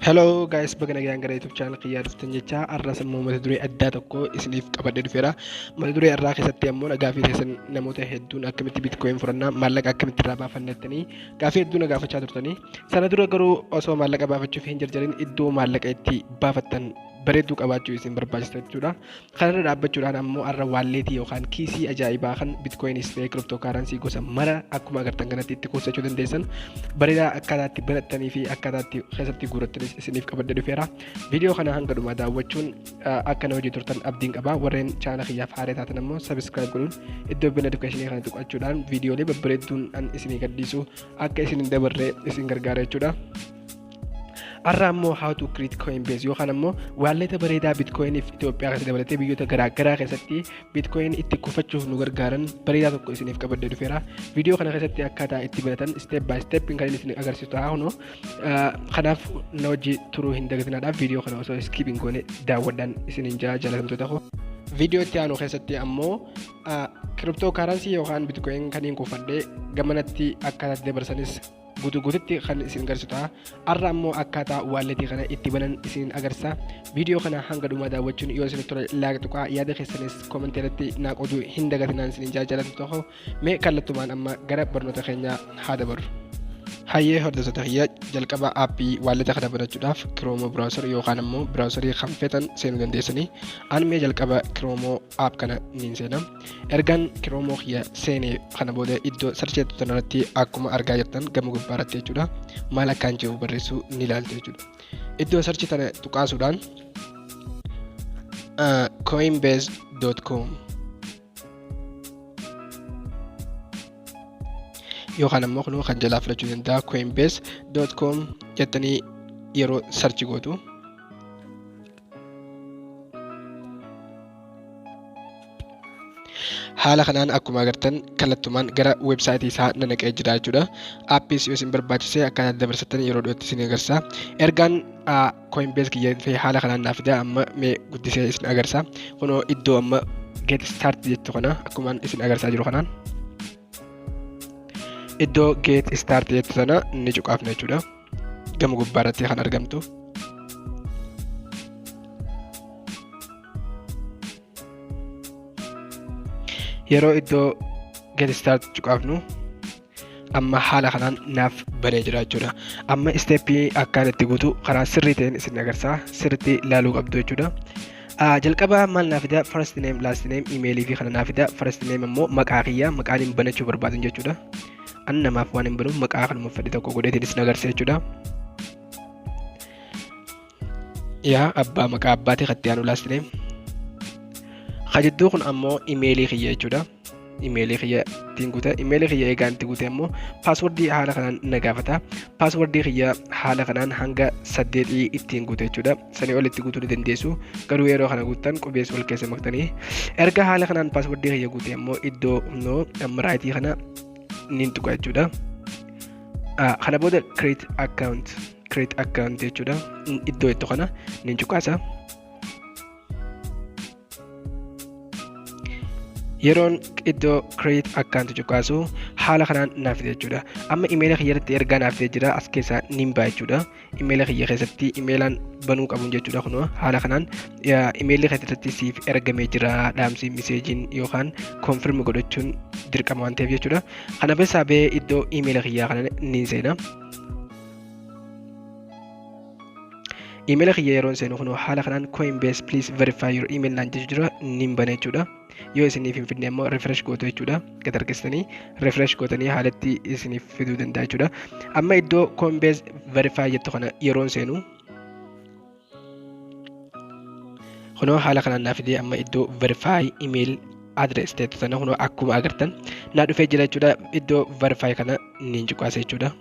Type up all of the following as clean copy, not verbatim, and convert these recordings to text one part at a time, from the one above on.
Hello guys, baga nagaan gara YouTube channel kiyyaa dhuftan jecha har'as immoo mata duree addaa tokko isiniif qabadhee dhufeera. Mata duree har'aa keessatti ammoo gaafii keessan namoota hedduun akkamitti bitcoin furannaa maallaqa akkamitti irraa baafanna jettanii gaafii hedduu na gaafachaa turtanii. Sana dura garuu osoo maallaqa baafachuuf hin jarjarin iddoo maallaqa itti baafattan bareedduu qabaachuu isin barbaachisa jechuudha. Kanarra dhaabbachuudhaan ammoo har'a waalleetii yookaan kiisii ajaa'ibaa kan bitcoinis ta'e crypto currency gosa mara akkuma agartan kanatti itti kuusachuu dandeessan bareedaa akkaataa itti banattanii fi akkaataa itti keessatti guurattanis isiniif qabadde dhufeera. Viidiyoo kana hanga dhumaa daawwachuun akka na hojii turtan abdiin qaba. Warreen chaanala kiyyaaf haaraa taatan ammoo subscribe godhuun iddoo bell notification kana tuqachuudhaan viidiyoolee babbareedduun an isinii gadhiisu akka isin hin dabarre isin gargaara jechuudha. Har'a ammoo how to create Coinbase yookaan ammoo waalleeta bareedaa Bitcoiniif Itoophiyaa keessatti dabalatee biyyoota garaa garaa keessatti Bitcoin itti kuufachuuf nu gargaaran bareedaa tokko isiniif qabadhee dhufeera. Viidiyoo kana keessatti akkaataa itti banatan step by step kan inni isin agarsiisu ta'a kunoo. Kanaaf na wajji turuu hin dagatinaadhaaf viidiyoo kana osoo skip hin goone daawwadhaan isiniin jaa jaalatamtoota koo. Viidiyoo itti aanu keessatti ammoo kiriptoo kaaransii yookaan Bitcoin kan hin kuufadhee gamanatti akkaataa itti dabarsanis guutuu guututti kan isin agarsiisu ta'a. Har'a ammoo akkaataa waalletii kana itti banan isin agarsiisa. Viidiyoo kana hanga dhumaa daawwachuun yoo isin tole laayik tuqaa, yaada keessanis koomentii irratti naa qooduu hin dagatinaan isin jaalatu tokko. Mee kallattumaan amma gara barnoota keenyaa haa dabarru. Hayyee hordoftoota kiyya, jalqaba aappii waalleta kana banachuudhaaf Chrome browser yookaan ammoo browserii kan feetan seenuu dandeessanii. An mee jalqaba Chrome app kana niin seena. Ergaan Chrome kiyya seenee kana booda iddoo search jettu tanarratti akkuma argaa jirtan gama gubbaa irratti jechuudha. Maal akkaan jiru barreessuu ni ilaaltu jechuudha. Iddoo search tana tuqaasuudhaan coinbase.com yookaan ammoo kunoo kan jalaa filachuu danda'a coinbase.com jettanii yeroo search gootu. Haala kanaan akkuma agartan kallattumaan gara weebsaayitii isaa na naqee jira jechuudha. Aappiis yoo isin barbaachise akkaataa dabarsatan yeroo dhiyootti isin agarsiisa. Ergaan Coinbase kiyya ta'e haala kanaan naaf fida, amma mee guddisee isin agarsiisa. Kunoo iddoo amma get start jettu kana akkuma isin agarsiisaa jiru kanaan iddoo get start jettu sana ni cuqaafna jechuudha. Gama gubbaa irratti kan argamtu. Yeroo iddoo get start cuqaafnu amma haala kanaan naaf banee jira jechuudha. Amma isteeppii akkaan itti guutu karaa sirrii ta'een isin agarsiisa. Sirriitti ilaaluu qabdu jechuudha. Jalqaba maal naa fida? First name, last name, email fi kana naa fida. First name ammoo maqaa kiyya, maqaan hin banachuu barbaadan jechuudha. An namaaf waan hin banuuf maqaa kanuma fedhe tokko godheetiin isin agarsiisa jechuudha. Yaa abbaa maqaa abbaatii katti aanu last name. Ka jidduu kun ammoo imeelii kiyya jechuudha. Imeelii kiyya ittiin guuta. Imeelii kiyya eegaan itti guute ammoo paaswordii haala kanaan na gaafata. Paaswordii kiyya haala kanaan hanga 8 ittiin guute jechuudha. Sanii ol itti guutuu ni dandeessu. Garuu yeroo kana guuttan qubees wal keessa maktanii. Erga haala kanaan paaswordii kiyya guute ammoo iddoo humnoo amma raayitii kana niin tuqa jechuudha. Kana booda create account, create account jechuudha. Iddoo itti kana niin cuqaasa. Yeroon iddoo create account cuqaasu haala kanaan naaf fide jechuudha. Amma imeela kiyya irratti ergaa naaf fide jira, as keessaa niin ba'a jechuudha. Imeela kiyya keessatti imeelaan banuu qabuun jechuudha. Kunoo haala kanaan imeelli keessatti siif ergamee jira, dhaamsi miseejiin yookaan confirm godhachuun dirqama waan ta'eef jechuudha. Kana keessaa ba'ee iddoo imeela kiyyaa kana niin seena. Imeela kiyya yeroon seenu kunoo haala kanaan Coinbase please verify your email naan jechu jira, niin bana jechuudha. Yoo isiniif hin fidne ammoo refresh gootu jechuudha. Gad harkistanii refresh gootanii haalatti isiniif fiduu danda'a jechuudha. Amma iddoo Coinbase verify jettu kana yeroon seenu kunoo haala kanaan naa fidee, amma iddoo verify email address jettu sana kunoo akkuma agartan naa dhufee jira jechuudha. Iddoo verify kana niin cuqaasa jechuudha.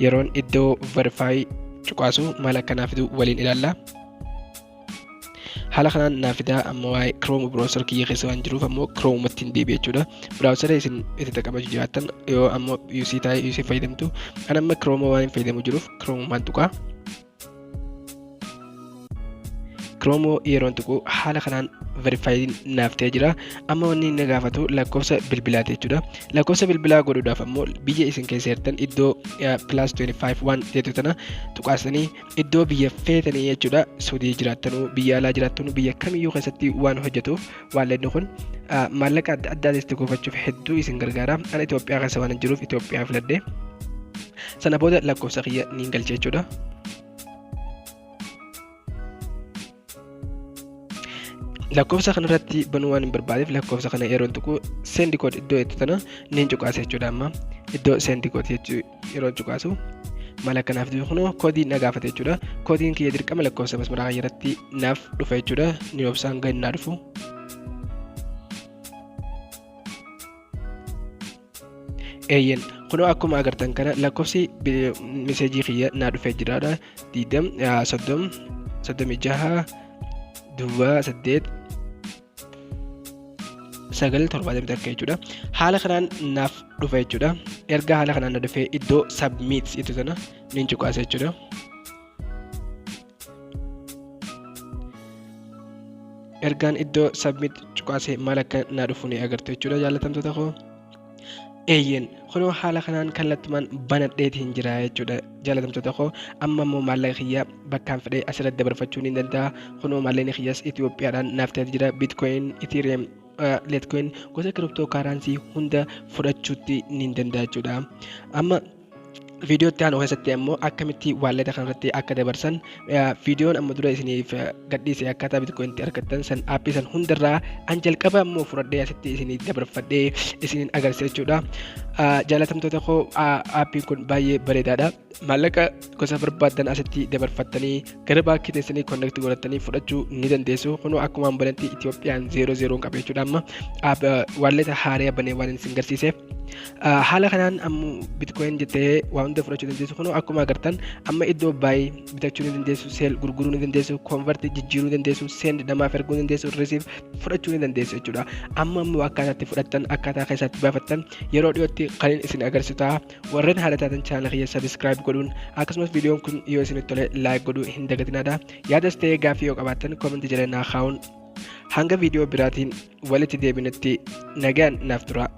Yeroon iddoo verify cuqaasu maal akka naa fidu waliin ilaalla. Haala kanaan naa fidaa, amma waa'ee Chrome browser kiyya keessa waan jiruuf ammoo Chrome'umatti hin deebi'e jechuudha. Browser isin itti xaqabachuu jiraattan yoo ammoo UC taa'ee UC fayyadamtu, kan amma Chrome waan hin fayyadamu jiruuf Chrome'umaan tuqaa. Chrome yeroon tuqu haala kanaan verify naaf ta'ee jira. Amma wanni inni gaafatu lakkoofsa bilbilaati jechuudha. Lakkoofsa bilbilaa godhuudhaaf ammoo biyya isin keessa jirtan iddoo plus 25 waan jettu tana tuqaasanii iddoo biyya feetanii jechuudha. Suudii jiraattanuu, biyya alaa jiraattanuu, biyya kamiyyuu keessatti waan hojjetuuf waalletni kun maallaqa adda addaatis itti kuufachuuf hedduu isin gargaara. Ana Itoophiyaa keessa waan jiruuf Itoophiyaa filadhe. Sana booda lakkoofsa kiyya niin galche jechuudha. Lakkoofsa kanarratti banuu waan hin barbaadeef lakkoofsa kana yeroon tuqu send code iddoo itti tana niin cuqaasa jechuudha. Amma iddoo send code jechuu yeroon cuqaasu mala kanaaf kunoo koodii na gaafate jechuudha. Koodiin kiyya dirqama lakkoofsa masmaraa kiyya irratti naaf dhufa jechuudha. Ni obsaan gad naa dhufu. Eeyyen, kunoo akkuma agartan kana lakkoofsi miseejii kiyya naa dhufee jiraadha. Diidam 30 36 duwwaa 8 9 71 jechuudha. Haala kanaan naaf dhufa jechuudha. Erga haala kanaan na dhufee iddoo submit jettu sana nin cuqaasa jechuudha. Ergaan iddoo submit cuqaasee maal akka naa dhufu ni agartu jechuudha, jaallatamtoota koo. Eeyyeen, kunoo haala kanaan kallattumaan banadheetiin jira jechuudha, jaalatamtoota koo. Amma immoo maallaqa kiyya bakkaan fedhee asirratti dabarfachuu ni danda'a. Kunoo maallaqni kiyyas Itoophiyaadhaan naaf ta'ee jira. Bitcoin, Ethereum, Litecoin, gosa kiriptoo kaaraansii hunda fudhachuutti ni danda'a jechuudha. Amma viidiyoo itti aanu keessatti ammoo akkamitti waalleeta kanarratti akka dabarsan, viidiyoon amma dura isiniif gadhiise akkaataa bitcoin itti argattan san, aappii san hundarraa an jalqaba ammoo fudhadhee asitti isinii dabarfadhee isiniin agarsiisa jechuudha. Jaalatamtoota koo, aappiin kun baay'ee bareedaadha. Maallaqa gosa barbaaddan asitti dabarfattanii gara baankii teessanii connect godhattanii fudhachuu ni dandeessu. Kunoo akkuma banetti Itoophiyaan 0 0 qaba jechuudha. Amma waalleeta haaraa banee waan isin garsiiseef haala kanaan ammoo bitcoin jettee waa hunda fudhachuu dandeessu. Kunoo akkuma agartan amma iddoo buy bitachuu ni dandeessu, sell gurguruu ni dandeessu, convert jijjiiruu ni dandeessu, send namaaf erguu ni dandeessu, receive fudhachuu ni dandeessu jechuudha. Amma ammoo akkaataa itti fudhattan, akkaataa keessatti baafattan yeroo dhiyootti kan isin agarsiisu ta'a. Warreen haala taatan chaanala kiyya subscribe godhuun, akkasumas viidiyoon kun yoo isinitti tole like godhuu hin dagatinaadha. Yaadas ta'ee gaaffii yoo qabaattan koomentii jala naa kaa'uun, hanga viidiyoo biraatiin walitti deebinutti nagaan naaf tura.